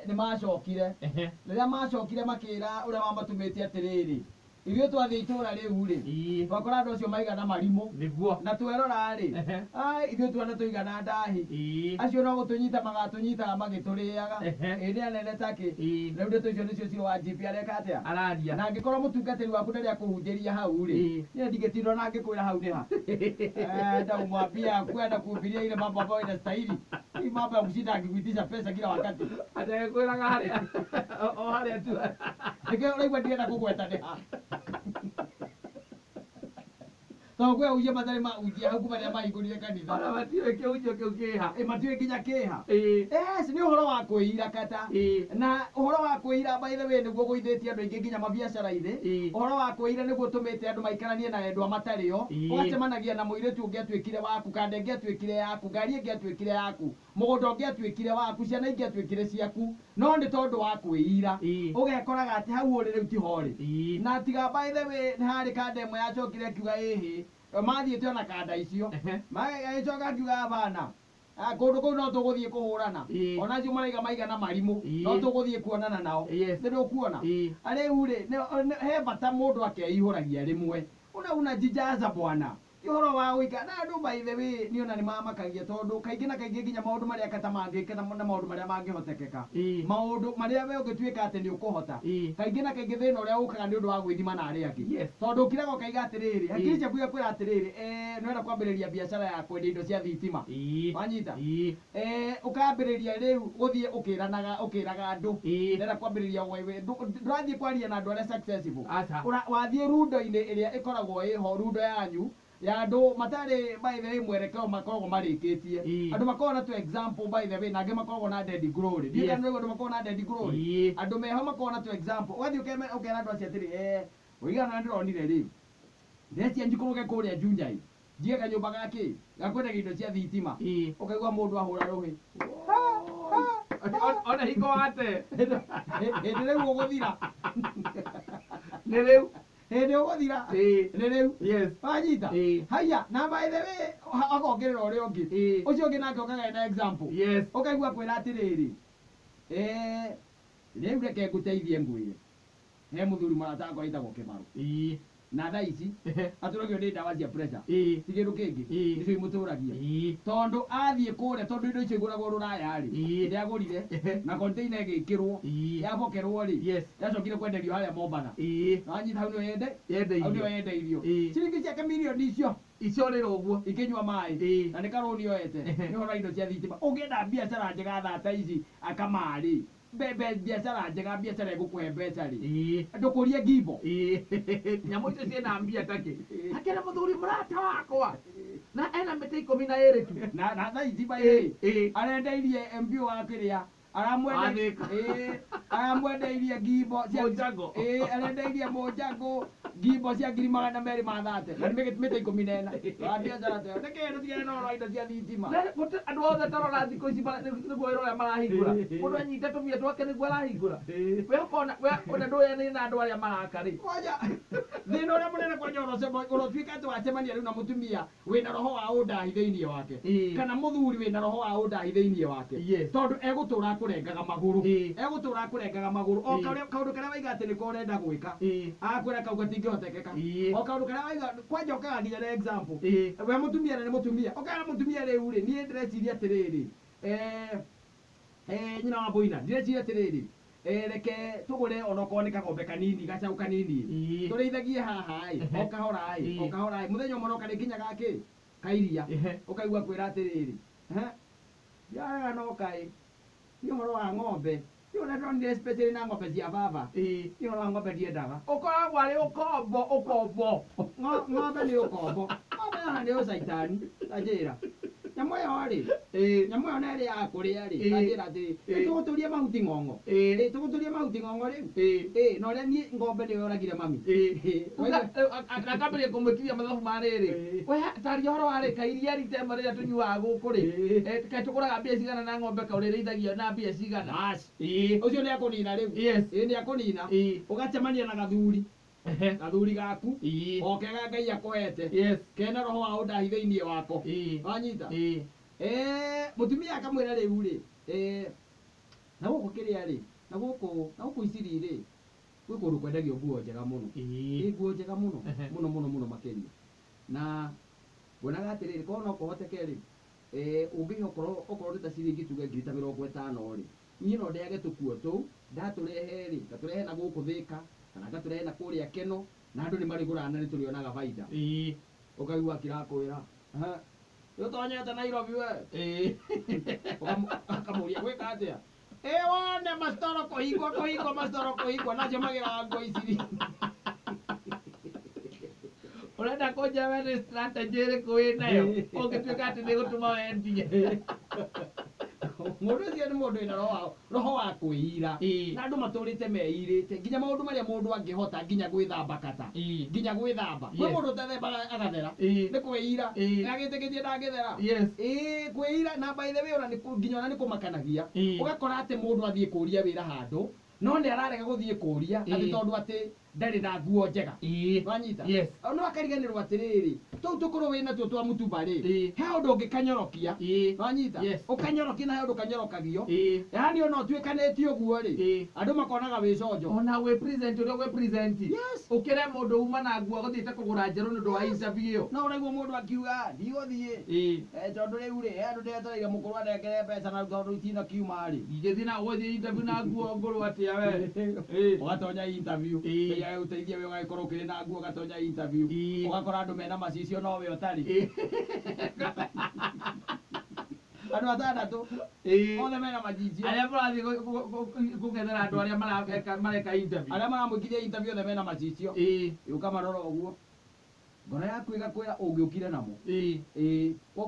Nĩ macokire. Rĩrĩa macokire makĩra ũrĩa wamatumĩte atĩrĩrĩ, ithuĩ twathiĩ itũra rĩu rĩ, twakora andũ acio maigana marimũ. Nĩguo. Na twerora rĩ, ai, ithuĩ tuona tũigana ndahi. Acio no gũtũnyita magatũnyitaga magĩtũrĩaga. Ĩ nĩ anene takĩ. Rĩu ndeto icio nĩcio Ciro wa GP areka atĩa? Araria. Na angĩkorwo mũtungatĩri waku ndarĩ akũhunjĩria hau rĩ, niĩ ndingĩtinda na ngĩkwĩra hau nĩ ha. Enda umwambia kwenda kuhubiria ile mambo ambayo inastahili. Hii mambo ya kushinda akikuitisha pesa kila wakati. Atekwĩraga harĩa o harĩa tu. Nĩkĩo ũraigua ndirenda kũgweta nĩ ha. Tondũ kwĩ ahunjia matarĩ mahunjia hau kuma rĩrĩa mahingũrire kanitha. Ona matiũĩ kĩhunjio kĩu kĩha. Ĩ matiũĩ nginya kĩha. Yes, nĩ ũhoro wa kwĩira kata. Na ũhoro wa kwĩira by the way nĩguo gũithĩtie andũ aingĩ nginya mabiacara-inĩ. Ũhoro wa kwĩira nĩguo ũtũmĩte andũ maikaranie na endwa matarĩ o. Ũgacemanagia na mũirĩtu ũngĩatuĩkire waku, kanda ĩngĩatuĩkire yaku, ngari ĩngĩatuĩkire yaku, mũgũnda ũngĩatuĩkire waku, ciana ingĩatuĩkire ciaku, no nĩ tondũ wa kwĩira. Ũgekoraga atĩ hau ũrĩ rĩu tiho ũrĩ. Na tiga by the way nĩ harĩ kanda ĩmwe yacokire ĩkiuga ĩhĩ, mathiĩte ona kanda icio. Agĩcoka akiuga hapana. Kũndũ kũu no tũgũthiĩ kũhũrana. Ona acio maraiga maigana marimũ, no tũgũthiĩ kuonana nao. Nĩ ndũkuona? Rĩu rĩ, he bata mũndũ akeihũragia rĩmwe. Una unajijaza bwana. Ti ũhoro wa gũikara na andũ by the way niĩ ona nĩ mamakagia tondũ kaingĩ na kaingĩ nginya maũndũ marĩa kata mangĩka na maũndũ marĩa mangĩhotekeka. Maũndũ marĩa we ũngĩtuĩka atĩ nĩ ũkũhota. Kaingĩ na kaingĩ thĩna ũrĩa ũkaga nĩ ũndũ wa gwĩthima na arĩa angĩ. Tondũ ũkiraga ũkaiga atĩrĩrĩ, hakiri ciaku igakwĩra atĩrĩrĩ, nĩ ũrenda kwambĩrĩria biacara ya kwendia indo cia thitima. Wanyita? Ũkambĩrĩria rĩu gũthiĩ ũkĩranaga ũkĩraga andũ. Ndĩrenda kwambĩrĩria ndũrathiĩ kwaria na andũ arĩa successful. Aca. Wathiĩ rundo-inĩ ĩrĩa ĩkoragwo ĩho rundo yanyu ya andũ matarĩ by the way mwerekeo makoragwo marĩkĩtie. Andũ makoragwo na tu example by the way, na angĩ makoragwo na dead glory. Ndiũĩ kana nĩũĩ andũ makoragwo na dead glory. Andũ meho makoragwo na tu example. Ũgathiĩ ũkera andũ acio atĩrĩ, ũigana ndĩronire rĩ, ndĩrecia njikũrũke kũrĩa Juja ĩ, njige kanyũmba gakĩ ga kwendagia indo cia thitima. Ũkaigua mũndũ ahũra rũhĩ. Ona hingo wate. Hĩndĩ rĩu ũgũthira. Nĩ rĩu. Hĩndĩ ũgũthira. Nĩ rĩu. Wanyita? Haya, na by the way, akongerera ũrĩa ũngĩ. Ũcio ũngĩ nake okaga ena example. Ũkaigua kwĩra atĩrĩrĩ, rĩu reke ngũteithie ngwĩre. He mũthuri mũrata wakwa wĩtagwo Kĩmarũ. Na thaa ici, atũragio nĩ ndawa cia pressure. Ti kĩndũ kĩngĩ. Nĩcio imũtũragia. Tondũ athiĩ kũrĩa, tondũ indo icio igũragwo rũraya rĩ, nĩagũrire, na container ĩgĩkĩrwo, yabokerwo rĩ, yacokire kwenderio harĩa Mombatha. Wanyita hau nĩho Yendeirio. hau nĩho yendeirio. Ciringi ciake mirioni icio. Icorĩrwo ũguo. Ikĩnyua maĩ. Na nĩ karũni oete. Nĩ ũhoro wa indo cia thitima. Ũngĩenda biacara njega thaa ta ici, akamarĩ. Mbembe biacara njega, biacara ĩgũkũhe mbeca rĩ. Ndũkũrie ngimbo. Nyamũ icio ciĩna mbia takĩ. Akĩra mũthuri mũrata wakwa. Na ena mĩtĩ ikũmi na ĩrĩ tu. Na thaa ici by the way, arendeirie MP wa kĩrĩa. Athĩka. Aramwendeirie ngimbo cia Mũnjango. Arendeirie mũnjango ngimbo cia ngiri magana merĩ ma thate. Na nĩ mĩtĩ ikũmi na ĩna. Wa biacara ta ĩyo. Nĩkĩ tũtigane na ũhoro wa indo cia thitima? Na gũtirĩ andũ othe tarora thikũ ici nĩguo wĩra ũrĩa marahingũra. Mũndũ anyita tũmia twake nĩguo arahingũra. We ũkona, we ona ndũĩ nĩ na andũ arĩa maraka rĩ. Kwanja, thĩna ũrĩa mũnene kwanja ũrotuĩka atĩ wacemania rĩu na mũtumia wĩna roho wa ũndahi thĩinĩ wake. Kana mũthuri wĩna roho wa ũndahi thĩinĩ wake. Tondũ egũtũra akũrengaga magũrũ. Egũtũra akũrengaga magũrũ. O kaũndũ karĩa waiga atĩ nĩko ũrenda gwĩka. Agakwĩra kau gatingĩhotekeka. O kaũndũ karĩa waiga, kwanja ũkaga nginya na example. We mũtumia na nĩ mũtumia. Ũkaga na mũtumia rĩu rĩ, niĩ ndĩreciria atĩrĩrĩ. Nyina wa Boina, ndĩreciria atĩrĩrĩ. Reke tũgũre onokorwo nĩ kagombe kanini, gacaũ kanini. Tũrĩithagie haha ĩ, o kahora ĩ, o kahora ĩ. Mũthenya ũmwe no karĩkinya gakĩ? Kairia. Ũkaigua kwĩra atĩrĩrĩ. Ndiarega no kaĩ. Nĩ ũhoro wa ng'ombe. Nĩ ũrĩa ndonire especially na ng'ombe cia baba. Nĩ ũhoro wa ng'ombe ndiendaga. Ũkoragwo arĩ ũkombo, ũkombo. Ng'ombe nĩ ũkombo. Ng'ombe haha nĩ ũcaitani, ta njĩra. Nyamũ ĩyo rĩ, nyamũ ĩyo na ĩrĩa ya kũrĩa rĩ, ta njĩra atĩrĩ, tũgũtũrie mahuti ng'ong'o. Tũgũtũrie mahuti ng'ong'o rĩu. Na ũrĩa niĩ ng'ombe nĩyo yoragire mami. Na ngambĩrĩria kũmwĩkithia mathabu ma rĩrĩ. We, taria ũhoro wa rĩ, kairia rita ĩmwe rĩrĩa tũnyuaga gũkũ rĩ. Kaĩ tũgũraga mbia cigana na ng'ombe kaũrĩrĩithagia na mbia cigana? Bas. Ũcio nĩ akũnina rĩu. Nĩ akũnina. Ũgacemania na gathuri. Gathuri gaku. O kega Ngai akũhete. Kena roho wa ũndahi thĩinĩ wako. Wanyita? Mũtumia akamwĩra rĩu rĩ, Na gũkũ kĩrĩa rĩ, na gũkũ na gũkũ Isiri rĩ, gwĩ kũndũ kwendagio nguo njega mũno. Ĩ nguo njega mũno mũno mũno mũno makĩria. Na nguonaga atĩrĩrĩ, korwo no kũhoteke rĩ, ũngĩhe okorwo nĩ ta ciringi tuge ngiri ta 50 rĩ, niĩ no ndeage tũkuo tũu, ndatũrehe rĩ, ngatũrehe na gũkũ Thĩka kana ngatũrehe na kũrĩa Keno, na andũ nĩ marĩgũraga na nĩ tũrĩonaga baida. Ũkaigua akĩrakwĩra, "Nĩ ũtonyete Nairobi we?" Akamũria gwĩka atĩa? Ĩ wone macitoro kũhingwo kũhingwo, macitoro kũhingwo, nacio magĩraga nguo Isiri. Ũrenda kũnjĩra we nĩ strategy ĩrĩkũ wĩ nayo ũngĩtuĩka atĩ nĩ gũtũma wendie? Mũndũ ũcio nĩ mũndũ wĩna roho wa kwĩira. Na andũ matũrĩte meirĩte nginya maũndũ marĩa mũndũ angĩhota, nginya gwĩthamba kata, nginya gwĩthamba kwĩ mũndũ ũtethembaga agathera. Nĩ kwĩira. Agĩtĩkĩtie ndangĩthera. Ĩĩ, kwĩira. Na by the way, ona nginya ona nĩ kũmakanagia. Ũgakora atĩ mũndũ athiĩ kũria wĩra handũ, no nĩ ararega gũthiĩ kũria atĩ tondũ atĩ ndarĩ na nguo njega. Wanyita? Yes. No akariganĩrwo atĩrĩrĩ, tũu tũkũrũ wĩ natuo twa mũtumba rĩ, he ũndũ ũngĩkanyorokia. Wanyita? Yes. Ũkanyorokia, na he ũndũ kanyorokagia. Yaani ona ũtuĩkanĩtie ũguo rĩ, andũ makonaga wĩ conjo. Ona gwĩ present ũrĩa gwĩ present, Yes. ũkĩre mũndũ uma na nguo gũthiĩte kũgũra njerũ nĩ ũndũ wa interview ĩyo. No ũraigua mũndũ akiuga ndigũthiĩ, tondũ rĩu rĩ, he andũ ndetereire mũkũrũ anengere mbeca, na tondũ itina kiuma rĩ, Ingĩthiĩ na gũthiĩ interview na nguo ngũrũ atĩa we? Ũgatonya interview, Ngai agũteithie, we ũgagĩkorwo ũkĩrĩ na nguo, ũgatonya interview, ũgakora andũ mena macicio no we ũtarĩ. Andũ atandatũ othe mena macicio. Arĩa mũrathiĩ kũng'ethera andũ arĩa mareka interview. Arĩa maramwĩkithia interview othe mena macicio. Ũkamarora ũguo, ngoro yaku ĩgakwĩra ũngĩũkire namo. Ĩĩ, koguo.